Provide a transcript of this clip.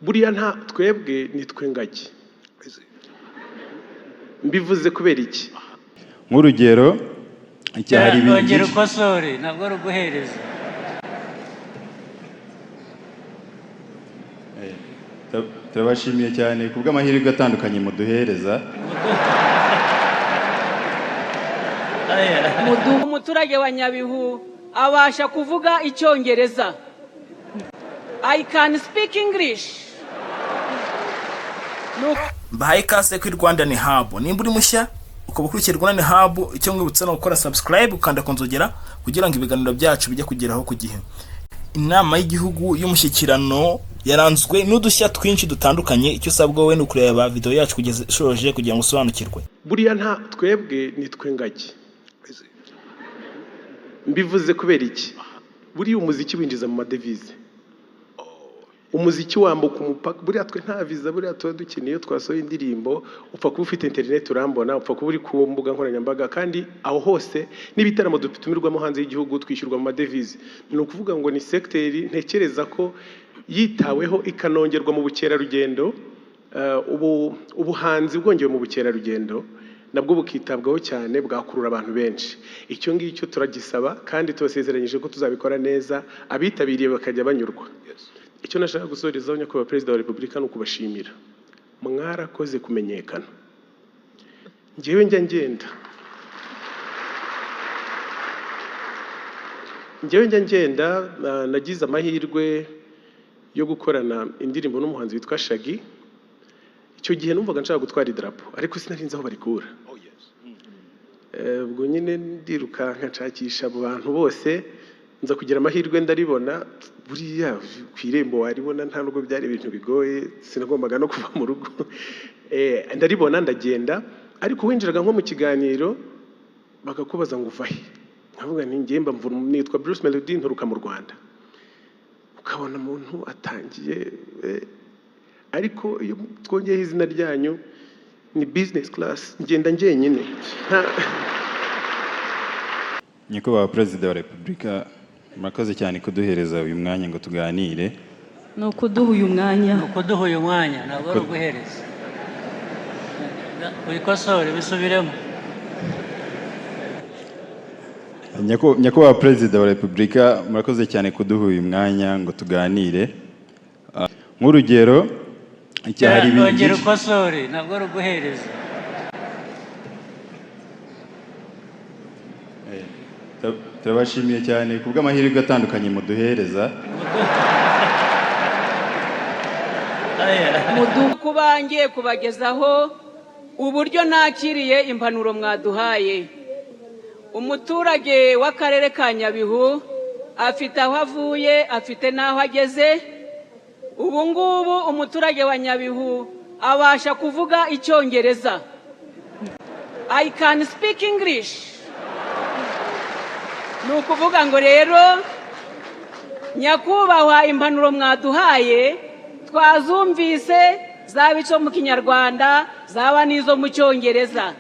Buriya nta twebwe nitwe ngagi. Mbivuze kubera iki? Nk'urugero, hari ibintu Ongera byinshi. ukosore, ntabwo ari uguhereza. Turabashimiye cyane ku bw'amahirwe atandukanye muduhereza. Umuturage wa Nyabihu abasha kuvuga Icyongereza. I can speak English. Mbahaye ikaze kuri Rwandan Hub. Nimba uri mushya ukaba ukurikiye Rwandan Hub, icyo mwibutsa ni ugukora subscribe, ukanda ku nzogera kugira ngo ibiganiro byacu bijye kugeraho ku gihe. Inama y'Igihugu y'Umushyikirano yaranzwe n'udushya twinshi dutandukanye. Icyo usabwa wowe ni ukureba video yacu kugeza ishoje kugira ngo usobanukirwe. Buriya nta twebwe nitwe ngagi. Mbivuze kubera iki? Buriya umuziki winjiza mu madevize, umuziki wambuka umupaka. Buriya twe nta viza buriya tuba dukeneye. Iyo twasohoye indirimbo, upfa kuba ufite interineti urambona, upfa kuba uri ku mbuga nkoranyambaga, kandi aho hose n'ibitaramo dutumirwamo hanze y'igihugu twishyurwa mu madevize. Ni ukuvuga ngo ni segiteri ntekereza ko yitaweho ikanongerwa mu bukerarugendo, ubu ubuhanzi bwongewe mu bukerarugendo nabwo bukitabwaho cyane, bwakurura abantu benshi. Icyo ngicyo turagisaba kandi tubasezeranyije ko tuzabikora neza, abitabiriye bakajya banyurwa. Icyo nashaka gusorezaho, Nyakubahwa Perezida wa Repubulika, ni ukubashimira. Mwarakoze kumenyekana. Njyewe njya ngenda, njyewe njya ngenda, nagize amahirwe yo gukorana indirimbo n'umuhanzi witwa Shaggy. Icyo gihe numvaga nshaka gutwara idarapo, ariko sinari nzi aho barikura. Ubwo nyine ndirukanka nshakisha abo bantu bose, nza kugira amahirwe ndaribona. Buriya ku irembo waribona, nta nubwo byari ibintu bigoye, sinagombaga no kuva mu rugo. Ndaribona ndagenda, ariko winjiraga nko mu kiganiro bakakubaza ngo uva he, nkavuga nti njye mba nitwa Bruce Melody, nturuka mu Rwanda. Ukabona umuntu atangiye, ariko iyo twongeyeho izina ryanyu ni business class, ngenda njyenyine. Nyakubahwa Perezida wa Repubulika, murakoze cyane kuduhereza uyu mwanya ngo tuganire. Ni ukuduha uyu mwanya. Ni ukuduha uyu mwanya, ntabwo ari uguhereza. Wikosore, bisubiremo. Nyakubahwa Perezida wa Repubulika, murakoze cyane kuduha uyu mwanya ngo tuganire. Nk'urugero, hari ibintu Ongera byinshi. ukosore, ntabwo ari uguhereza. Turabashimiye cyane ku bw'amahirwe atandukanye muduhereza. Kuba ngiye kubagezaho uburyo nakiriye impanuro mwaduhaye. Umuturage w'akarere ka Nyabihu afite aho avuye, afite n'aho ageze. Ubu ngubu umuturage wa Nyabihu abasha kuvuga Icyongereza. I can speak English. Ni ukuvuga ngo rero, nyakubahwa, impanuro mwaduhaye twazumvise, zaba izo mu Kinyarwanda, zaba n'izo mu Cyongereza.